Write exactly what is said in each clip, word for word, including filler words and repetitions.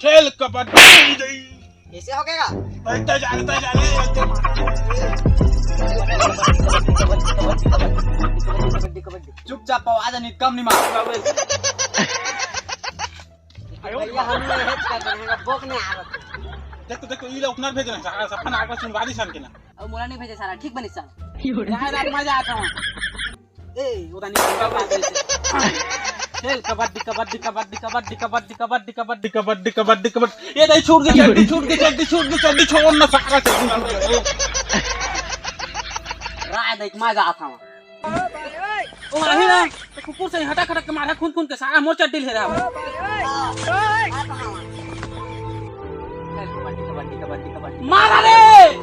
खेल कबड्डी। ऐसे हो गया? बैठता जा, बैठता जा, ले, बैठता जा। कबड्डी, कबड्डी। चुपचाप पवा जा, नहीं कम नहीं मार। भैया, हम लोग हेच कर रहे हैं, बोक नहीं आ रहा। देख तो, देख तो, ई ला ओतना भेज रहे हैं, सारा सफा ना आकर सुनवारी सन के ना। अब मोला नहीं भेजे सारा, ठीक बनी सारा। यार, आप मजा आता हूँ। ए, उधर निकल, निकल, निकल, निकल। खेल कबड्डी, कबड्डी, कबड्डी, कबड्डी, कबड्डी, कबड्डी, कबड्डी, कबड्डी, कबड्डी, कबड्डी। ये नहीं, छूट गई चड्डी, छूट गई चड्डी, छूट गई चड्डी, छोड़ ना सारा चड्डी। राय देख, मैं जाता हूँ। ओ, आही ना, तो कुकुर से हटा खटक के मारा, खून खून के सारा मोर चड्डी ले रहा है। कबड्डी, कबड्डी, कबड्डी, कबड्डी। मारा रे!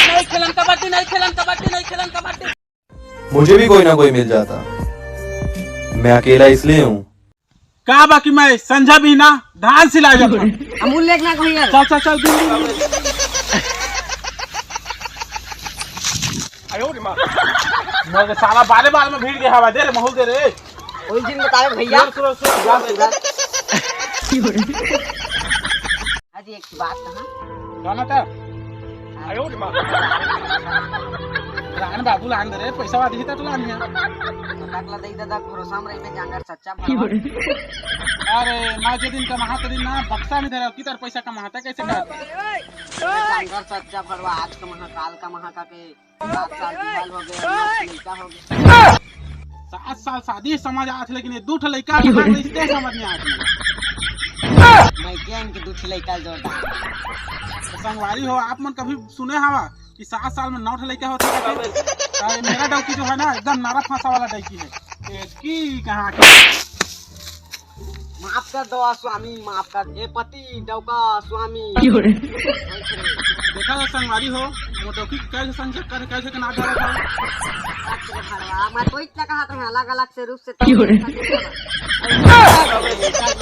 नहीं खेलन कबड्डी, नहीं खेलन कबड्डी, नहीं खेलन कबड्डी। मुझे भी कोई ना कोई मिल जाता। मैं अकेला इसलिए हूँ। का बाकी मैं संझा भी ना धान सिला जाता। अमूल लेके ना कहिए। चल, चल, चल, दिन, दिन, दिन। मगर साला बारे बार में भीड़ गया हवा, दे रे, महू दे रे। कोई दिन बतावे भैया। सुन, सुन, सुन, सुन। आज एक बात कहा। गाना था। आयो रे माँ। लान बाबू, लान दे रे, पैसा वादी ही था तो लान है। तो टकला दे दादा, भरोसा में रहिबे, जांगर सच्चा भरवा। अरे, मैं जे दिन कमाहा ते दिन ना, बक्सा में धरा, किधर पैसा कमाहा था, कैसे कर? जांगर सच्चा भरवा, आज कमाहा, काल कमाहा का के सात साल बियाह हो गए, नौ ठो लइका हो गए। सात साल शादी समझ आत, लेकिन ये दू ठो लइका के बात रिश्ते समझ नहीं आत। मैं क्या इनके दू ठो लइका जोरदार। तो संगवारी हो, आप मन कभी सुने हवा कि सात साल में नौ ठो लइका होथे? अरे, मेरा डौकी जो है ना, एकदम नारा फांसा वाला डौकी है। इसकी कहाँ की? माफ कर दो स्वामी, माफ कर, हे पति डौका स्वामी। क्यों रे? देखा हो संगवारी हो, वो डौकी के कैसे संग चक्कर है, कैसे के नाम धरा था? अरे भरवा, मैं तो इतना कहा था, अलग-अलग से रूप से। क्यों रे? वो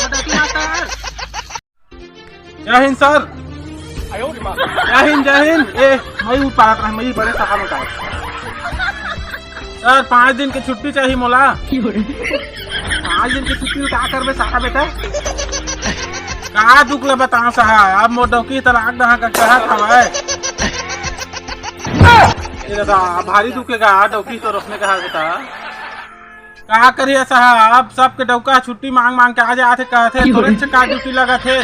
डौकी मास्टर। जय हिंद सर। जय हिंद, जय हिंद। ए, मैं ऊपर आता है, मैं बड़े साहब होता है। सर, पाँच दिन की छुट्टी चाहिए मोला। पाँच दिन की छुट्टी में का करबे साहब बेटा? का दुख ले बताओ साहब, अब मोर डौकी तलाक दहा का कहत हवय। ये दादा, भारी दुख है का डौकी तो रोकने कहा बेटा। का करिए साहब, सबके डौका छुट्टी मांग मांग के आ जाथे, कहथे, "तोरे से का ड्यूटी लगत हे?"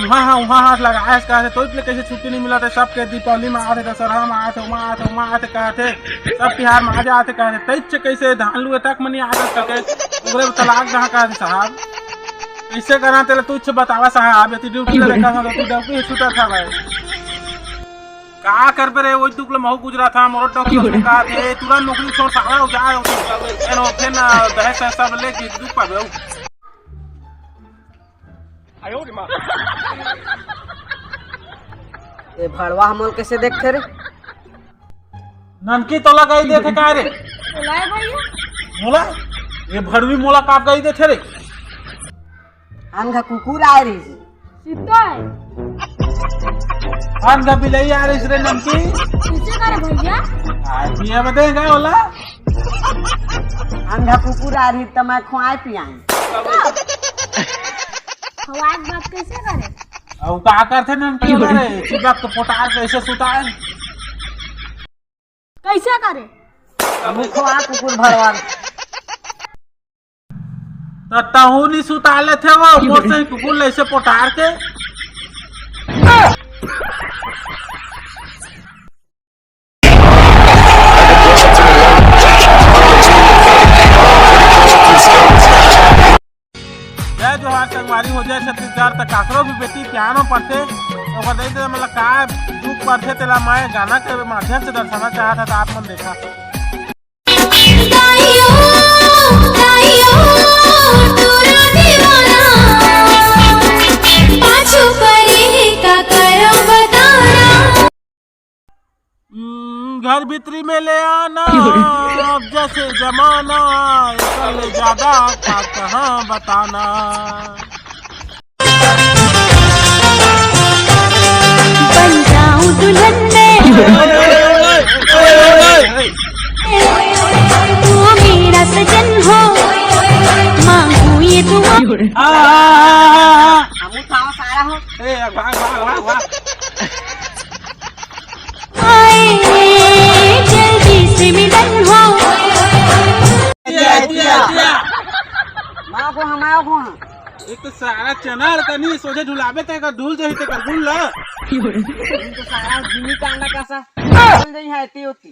उहाँ हा, उहाँ हाथ लगाए हे, कहथे, "तोइच ले कैसे छुट्टी नहीं मिलत हे?" सबके दीपावली में आथे, दशहरा में आथे, उमा आथे, उमा आथे, कहथे, "सब तिहार में आ जाथे," कहथे, "तोइच से कैसे धान लुए तक में नहीं आथे?" करके ओकरे तलाक जहाँ कहथे साहब, कैसे करा तेला तू इच्छे बतावा साहब, यदि ड्यूटी लगे कहा तो तू ड्यूटी ही छूटा था भाई। का करबे रे, ओई दुख ले महू गुजरा था, मोरो डॉक्टर से कहा थे, "तुरंत नौकरी छोड़, साला हो जा, एनो फेन दहेज से सब लेके दुख पाबे हो।" ए भड़वा हमन कैसे देखते रे? ननकी तोला गई देखे का रे? बोला है भैया। मोला? ये भड़वी मोला का गई देखे रे? अनघा कुकुर आए रहिस। सीता है। अनघा बिलई आए रहिस रे ननकी। कैसे करे भैया? आए पिए बदे गए होला। अनघा कुकुर आए रहिस त मैं खुआए पियाए। खवाए के बात कैसे करे? अब का करथे ननकी वाला रे? चिपक के पोटार कैसे सुताए? कैसे करे? अब खुआ कुकुर भड़वा। त तहू नी सुता लेथे वो, मोर से कुकुर लइसे पोटार के। जय जोहार संगवारी हो, जय छत्तीसगढ़। त काकरो भी बेटी पियानो पढ़थे, ओकर दई दे मतलब का दुख पढ़थे, तेला मैं गाना के माध्यम से दर्शाना चाहत हूं, त आप मन देखा। हम्म, घर भीतरी में ले आना, अब जैसे जमाना, एकर ले ज्यादा का कहां बताना। बन जाऊं दुल्हन मैं, तू मेरा सजन हो, मांगू ये दुआ। हाँ, हाँ, हाँ, हाँ, हाँ। हमू थावा सारा हो। ए, भाग, भाग, भाग, भाग। आए, जल्दी से मिलन हो। ए, ए, ए, ए। माँ को हम आओ को हम। एक तो सारा चना तनी सोझे ढुलाबे ते का ढुल जही ते का गुल ला। ये तो सारा जिमी कांदा का सा। चल जही है ती होती।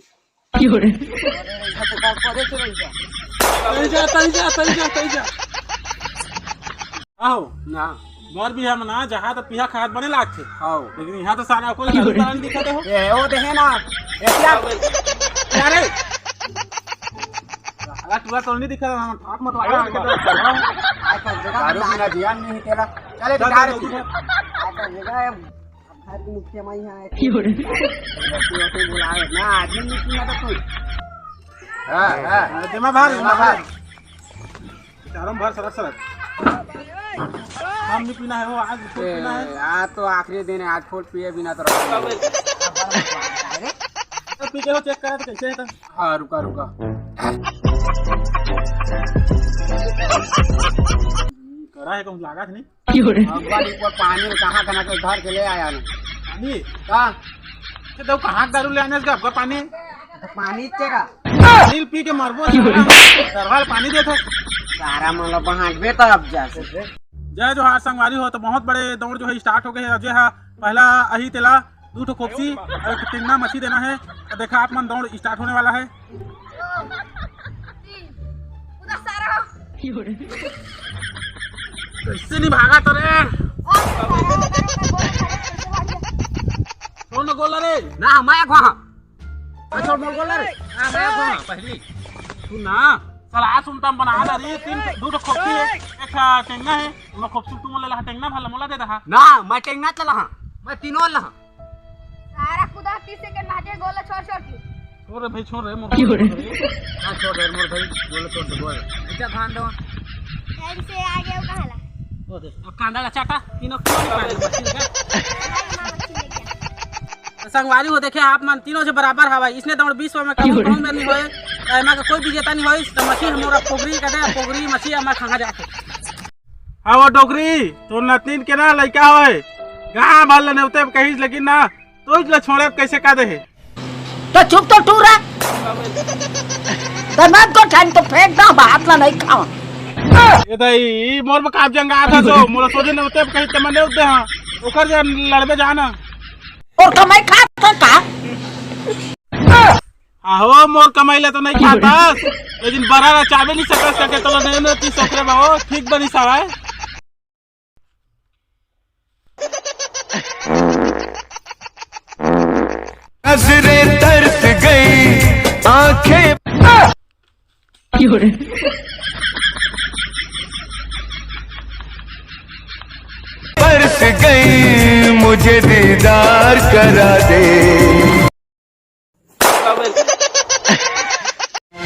की हो रे? परे रहिजा, तो का परे से रहिजा। तई जा, तई जा, तई जा, तई जा। आओ। ना। बर भी हम ना, जहाँ तो पिया खात बने लागथे। आओ। लेकिन यहाँ तो सारा कोई की हो रे? दारू नहीं दिखाते हो। ए, वो देखे ना। ए, क्या? क्या रे? साला टूरा तो नहीं दिखा रहा, हम ठाक मत लगा। आज कल जगह दारू बिना जियान नहीं तेरा। चले, चल, बिगाड़ चल, की। चल। आज कल जगह है। घर के नीचे में यहाँ है। की हो रे? तू, तू बुलावे ना, आदमी नहीं सुना था तू। हाँ, हाँ। अरे, दिमाग भार, दिमाग भार। चारों भार सरक, सरक। हम नहीं पीना है वो, आज फुल ए, पीना है। आज तो आखिरी दिन है, आज फुल पिए बिना तो रहो। तो पी के वो चेक करा तो कैसे है तो? हाँ, रुका, रुका। कड़ा है, कौन लागा था नहीं? की हो रे? अब्बा, एक बार पानी में कहाँ कहाँ के घर के ले आया ना। पानी? का? ते तो कहाँ दारू ले आने का अब्बा पानी? तो पानी तेरा। पानी पी के मरबो सारा। सरवाल पानी देथे। सारा मन ला बहांटबे त अब जा से। जय जोहार संगवारी हो, तो बहुत बड़े दौड़ जो है स्टार्ट हो गए है। अजय हा पहला अही तेला दू ठो खोपसी और एक टेंगना मछली देना है। तो देखा आप मन, दौड़ स्टार्ट होने वाला है। उधर सारा हो। कैसे नहीं भागा तो रे? और सारा हो, सारा हो, सारा हो, सारा हो। कौन गोल रे? ना, मैं कहाँ? अच्छा, मोर गोल रे। ना, मैं कहाँ? पहली। तू ना, सलाह सुनता बना ला रे, तीन, दू ठो खोपसी है, एक ठा टेंगना है, मैं खोपसी तू मोला लहा टेंगना भला मोला दे दहा। ना, मैं टेंगना चला हाँ, मैं तीनों लहा। सारा कुदा तीस सेकंड में हटे गोला छोड़ छोड़ के। छोड़ रे भाई, छोड़ रे, मोर क्यों रे? हाँ, छोड़ रे, मोर भाई, गोला छोड़ दे, गोला। अच्छा, खान दो। टाइम से आ गया, वो कहाँ ला? वो दे, अब कांदा ला चाटा, तीनों क्यों नहीं पाए, मछली का? तो संगवारी हो, देखे आप मन तीनों से बराबर हवा, इसने दौड़ बीस में कम क्यों रे? कम में नहीं होए, तो एमा का कोई विजेता नहीं होइस, तो मछली हम मोरा पोगरी का दे, पोगरी मछली हमार खंगा जाके। हाँ वो डोकरी, तोर नतनीन के ना लइका होय, गाँव भर ले नेवते कहिस, लेकिन ना, तोइच ल छोड़े कैसे का दे हे? तो चुप तो टूरा, दरबार तो ठान तो फेंक दा, बात ला नहीं खाओ। ए दाई, ई मोर में काप जंगा था तो, मोला सोझे नेवते कहिस त मैं नेवत दे हाँ, ओकर जे लड़बे जाना। और कमाई खा तो का? आहो, मोर कमाई ला तो नहीं खातास, लेकिन बरा ला चाबे नहीं सकस करके तोला नहीं, नहीं पी सकरे बाबू, ठीक बनी सवाय। नजरें तरस गई, आंखें बरस गई, मुझे दीदार करा दे।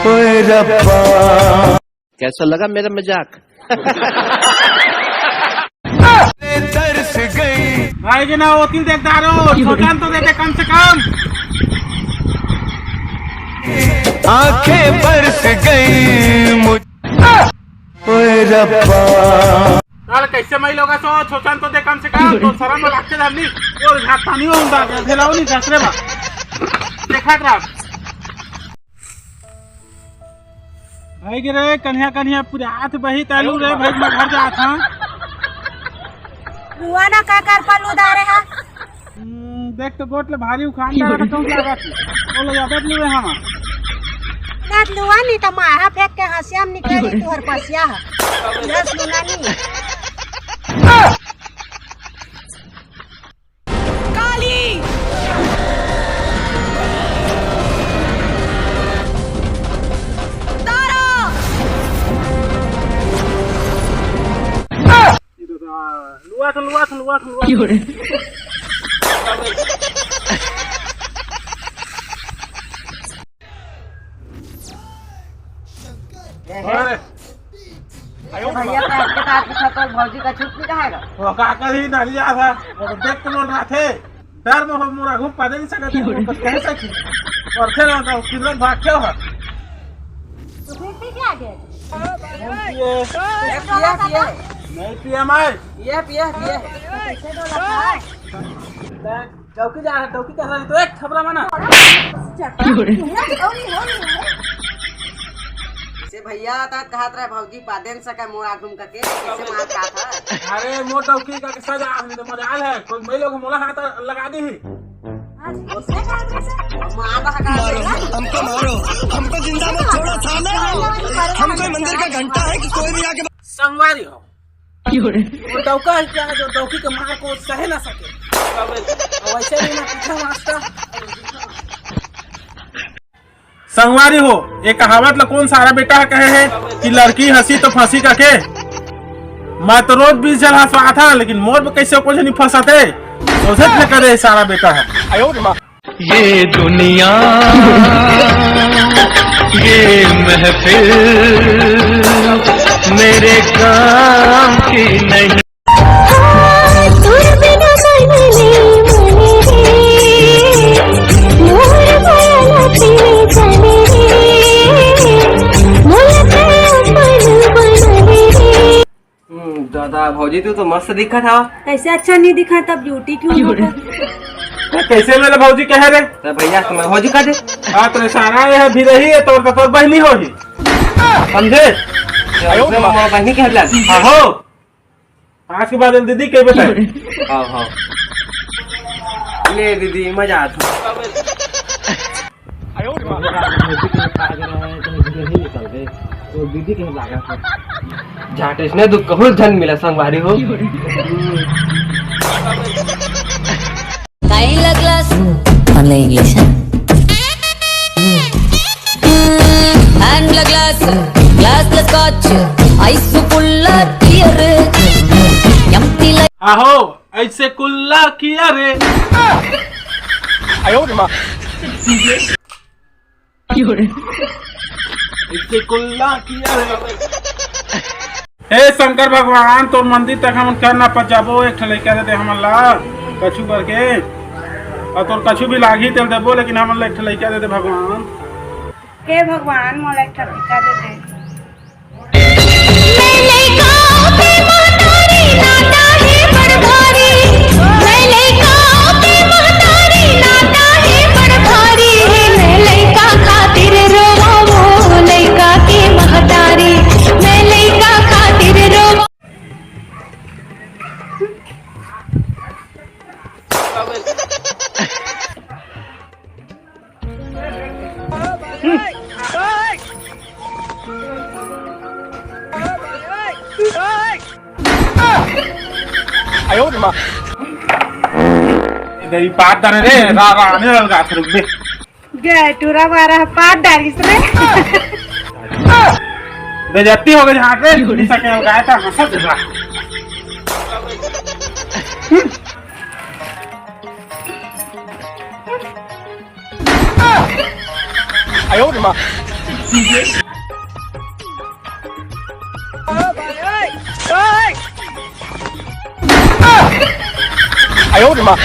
ओए रब्बा। कैसा लगा मेरा मजाक? तरस गई। भाई जी ना, वो तिल देखता रो, सोचन तो देते कम से कम। आंखें बरस गई मुझ, ओए रब्बा। साल कैसे मई लोग सो, सोचन तो दे कम से कम, तो शरम लागते धरनी, और झाट पानी होऊन दा, भेलावनी घसरे बा। देखा करा। भाई गे रे, कन्हिया, कन्हिया पुरात बही तालू रे, भाई मैं घर जात हूँ। रुआ ना का कर पलू दारे हा। हम्म, देख तो गोट ले भारी उखान डारा तो लागत है। वो ले आदत लुए हम। ना लुआ नहीं तो मारा फेंक के हंसिया में निकल तुहर पसिया है। दस लुना नहीं। काली! तारा! लुआ था, लुआ था, लुआ था, लुआ था। अरे। भैया, तो आपके साथ भी था, तो भौजी का छुट्टी कहाँ है? वो का करी ना लिया था, वो तो देख के बोल रहा थे, डर में हो मोरा घूम पा नहीं सकते, वो कुछ कह सकी। और फिर वो तो किधर भाग के हो? तो फिर पी क्या गे? ये पिए, पिए। नहीं पिए मैं। पिए, पिए, पिए। कैसे डोला था? मैं डौकी जा रहा, डौकी कर रहा तो एक थपरा माना। से भैया, तात कहत रहे भौजी पादेन सके मोर आगुम करके, कैसे मार का था? अरे मोर डौकी का सजा, हमने तो मजाल है, कोई मैं लोग मोला हाथ लगा दी ही। मारो, हमको मारो, हमको जिंदा मत छोड़ो साले। हम कोई मंदिर का घंटा है कि कोई भी आके संगवारी हो। वो डौका है क्या जो डौकी के मार को सह ना सके? वैसे भी मैं पीछे मास्टर। संगवारी हो, ये कहावत ला कोन सारा बेटा ह कहे हे कि लड़की हंसी तो फंसी का के? मैं तो रोज बीस झन हंसवात हा, लेकिन मोर में कैसे कुछ नहीं फंसते। सोचत न करे सारा बेटा है। ये दुनिया, ये महफिल मेरे काम की नहीं। हम्म, दादा, भौजी, तू तो मस्त दिखत हव। कैसे अच्छा नहीं दिखा, तब ब्यूटी क्यों होगा? तो कैसे मेरे भौजी कहे रे? तो भैया, तो मैं भौजी कह दे। हाँ, तो सारा ये भी रही है, तोर तो तोर बहनी होही। समझे? तो मैं बहनी कह ला। हाँ, हो। आज के बाद दीदी कह बेटा। हाँ, हाँ। ले दीदी, मजा आता। झाट इसने दुख कहूँ धन मिला संगवारी हो। काई लगलास? Only English, हाँ? And लगलास, glass ल scotch, ice कुल्ला beer, empty ल- आहो, ऐसे कुल्ला किया रे। आयो रे माँ। इतनी कुल्ला किया है। हे शंकर भगवान, तोर मंदिर तक हमन कर ना पहुँच जाबो, एक ठो लइका दे दे हमन ला, कछु करके। और तोर कछु भी लागही तेल देबो, लेकिन हमन ला एक ठो लइका दे दे भगवान। हे भगवान, मोला एक ठो लइका दे दे। इधर ही पात डाले रे, रा, रा, आने वाला गाछ रुक बे। गए टूरा मारा पात डालिस रे। बेइज्जती हो गई हाथ रे, इसा क्या गाय था, हंसा जरा। आयो रे माँ। आयो रे माँ।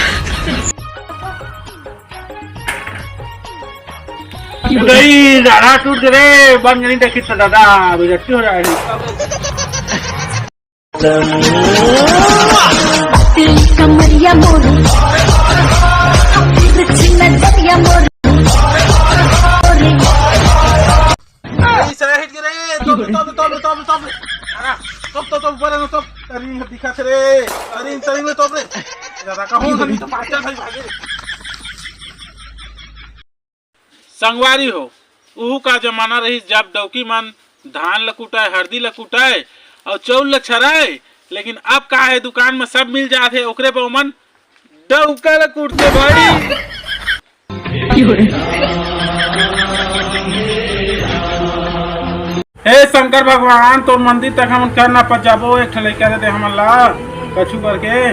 नहीं, दादा टूट गए रे, बन गई देखी तो दादा, बेइज्जती हो रहा है। कमरिया मोर, नजरिया मोर। सारा हिट गे रे, तोप, तोप, तोप, तोप, तोप। हाँ, तोप, तोप, तोप, ऊपर है ना, तोप। अरे, ये दिखा थे रे। अरे, इन तरी में तोप रे। ज्यादा कहूँ, नहीं तो पाछा भाई भागे। संगवारी हो, उहू का जमाना रहिस, जब डौकी मन धान ल कुटाए, हरदी ल कुटाए अउ चउर ल छराए, लेकिन अब का हे, दुकान म सब मिल जात हे, ओकरे बर ओमन डौका ल कुटथे भाई। हे शंकर भगवान, तोर मंदिर तक हमन कर ना पहुँच जाबो, एक ठो लइका दे दे हमन ला, कछु करके,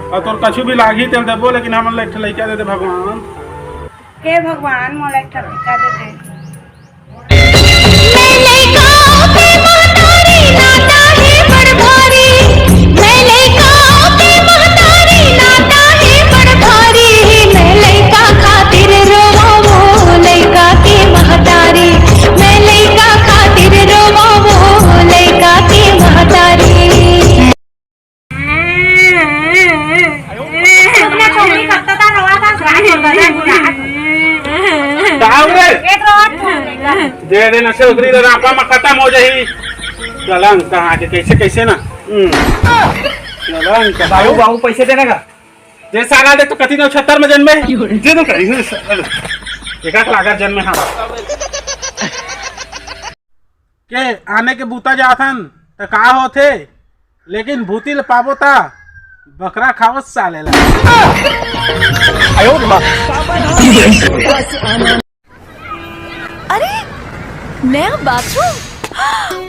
अउ तोर कछु भी लागही तेल देबो, लेकिन हमन ला एक ठो लइका दे दे भगवान। हे भगवान, मोला एक ठन लइका दे दे। मैं लइका के महतारी, नाता हे बड़ भारी। मैं लइका के महतारी, नाता हे बड़ भारी। मैं लइका खातिर रोवो, लइका के महतारी। मैं लइका खातिर दे दे, नशे उतरी तो रापा में खत्म हो जाही। चलन कहाँ के, कैसे, कैसे ना। हम्म। चलन कहाँ बाबू, बाबू, पैसे देना का? दे साला दे, तो कति नौ छत्तर में जन्मे। दे दो कहीं, साला। एक लाख जन्मे, हाँ। के आने के बूता जाथन, त का होथे? लेकिन भूती ल पाबो त बकरा खावत साले ला। अरे, नया बाथरूम।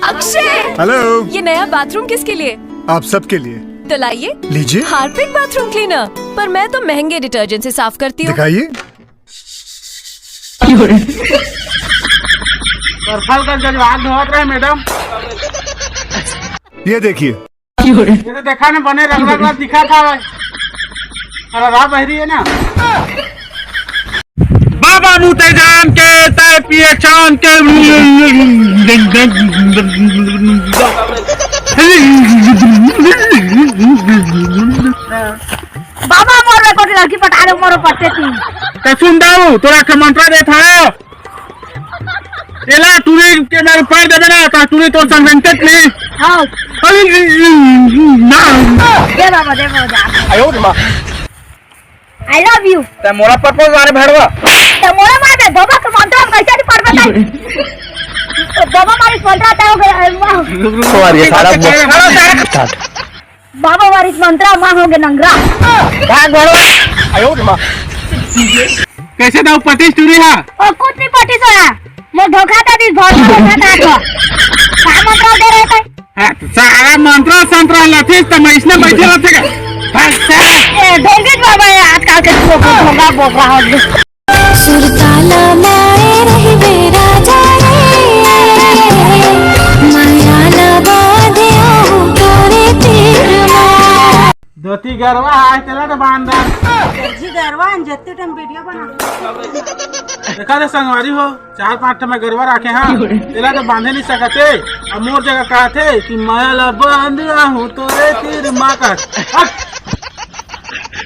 अक्षय, हेलो। ये नया बाथरूम किसके लिए? आप सबके लिए। तो लाइए। लीजिए। Harpic bathroom cleaner. पर मैं तो महंगे डिटर्जेंट से साफ करती हूँ। दिखाइए। परफल का जजवाल धोवत रहे, मैडम। ये देखिए। ये तो देखा ना, बने रगड़ा रगड़ा दिखा था भाई। अरे राह बहरी है ना। बाबा मुते जान के, तय पिए चान के। बाबा मोर में कोई लड़की पटा दे, मोरो पट्टे थी। तो सुन दाऊ, तोरा के मंत्रा देत हव। एला टूरी के मेरे पैर देबे ना, त टूरी तोर संग रंगते नहीं। हाँ। अरे, ना। दे बाबा, दे बाबा, जा। I love you। ते मोला प्रपोज मारे भेड़वा। ते मोला मार दे, बाबा के मंत्र हम कैसे नहीं पढ़ बताई। तो बाबा मारी मंत्र आता हो गया, वाह। सॉरी, सारा वो- बाबा वारिस मंत्रा माँ होंगे नंगरा। भाग भड़वा। आयो रे माँ। कैसे दाऊ पटिस टूरी हा? ओ कुछ नहीं पटिस हो रहा। मैं धोखा था दी, धोखा, धोखा था तो। का मंत्रा दे रहे थे? हाँ, तो सारा मंत्रा संतरा लथिस त मैं इसने बैठे रहते का? भाग सारा। ए, ढोंगी बाबा है आजकल के लोग को धोखा बोल रहा हूँ। सुरताला मारे रहिबे राजा रे, माया ला बांधे आहूं तोरे तीर मा। धोती गरवा आय तेला तो बांध दे। जी गरवा अन जत्ते टाइम वीडियो बना। देखा रे संगवारी हो, चार पांच ठे मैं गरवा राखे हाँ, तेला तो बांधे नहीं सकते। अब मोर जगह कहते कि माया ला बांध आहूं तोरे तीर मा कर। हट।